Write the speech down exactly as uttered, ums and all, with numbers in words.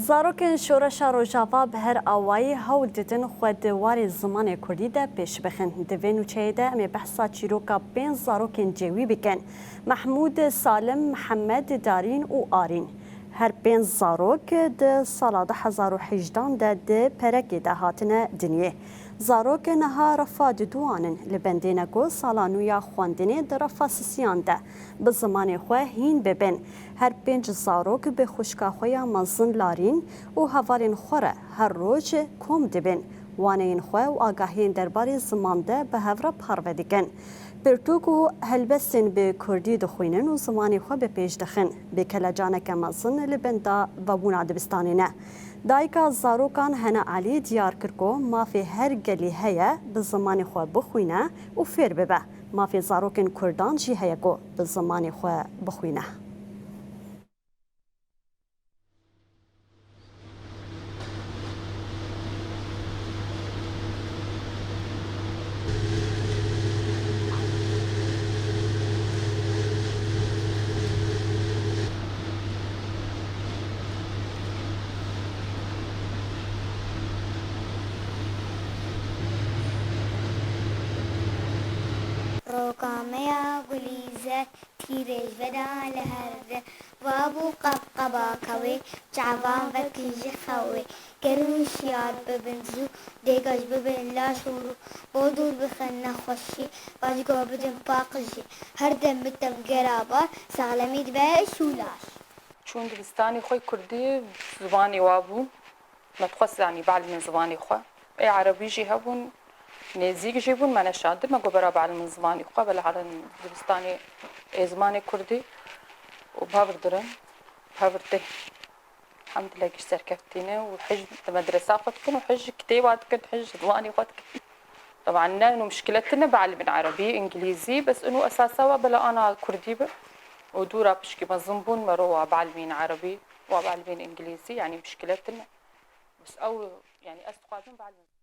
Zarokên Şoreşa Rojava bi her awayî hewl didin xwe di warê zimanê kurdî de pêş bixin. Di vê nûçeyê de em ê behsa çîroka pênc zarokên cêwî bikin. Mehmûd, Salim, Mihemed, Darîn û Arîn. Her pênc zarok di sala du hezar û hejdan de di perekê de hatine dinyê. Zarok niha refa diduanin, li bendê ne ku sala nû ya xwendinê di refa sisiyan de bi zimanê xwe hîn bibin. Her pênc zarok bi xwişka xwe ya mezin Larîn û hevalên xwe re her roj kom dibin. Waneyên xwe û agahiyên derbarê ziman de bi hev re parve dikin. Pirtûk û helbestên bi kurdî dixwînin û zimanê xwe bi pêş dixin. Bi kelecaneke mezin li benda vebûna dibistanê ne. Dayika zarokan Hena Elî diyar kir ku mafê her gelî heye bi zimanê xwe bixwîne û fêr bibe. Mafê zarokên kurdan jî heye ku bi zimanê xwe bixwîne. Roka me ya gulî zer, tîrê ji veda li her di. Vabû qebqeba kewê, çavan vekin ji xewê. Ger hûşyar bibin zû, dêga ji bibin laş û rû. Bo dûr bixin nexweşî, va ji go bidin paqijî. Her dem bi tevgera bar, saxlemî dibe şûlaş. Çûn dibistanê xwe kurdî, zimanê wa bû. Me dixwest, yanî, bielîmin zimanê xwe. Ê erebî jî hebûn, nêzîk jî bûn, me neşandin. Me got, bera bielîmin zimanê xwe, bela herin dibistanê ê zimanê kurdî û bi hev re dirin, bi hev re tê. Hemdillah giş serkeftî ne û hij di medresa xwe dikin û hij kitêba dikin, hij zimanê xwe dikin. Teban ne, inu muşkile tine bielîmin erebî, îngilîzî, bes inu esasa wa bela ana kurdî bi. Û dûra pişkî mezin bûn, mero wa bielîmin erebî, wa bielîmin îngilîzî, yanî muşkile tine. Bes ew, yanî ez dixwazim bielîmin.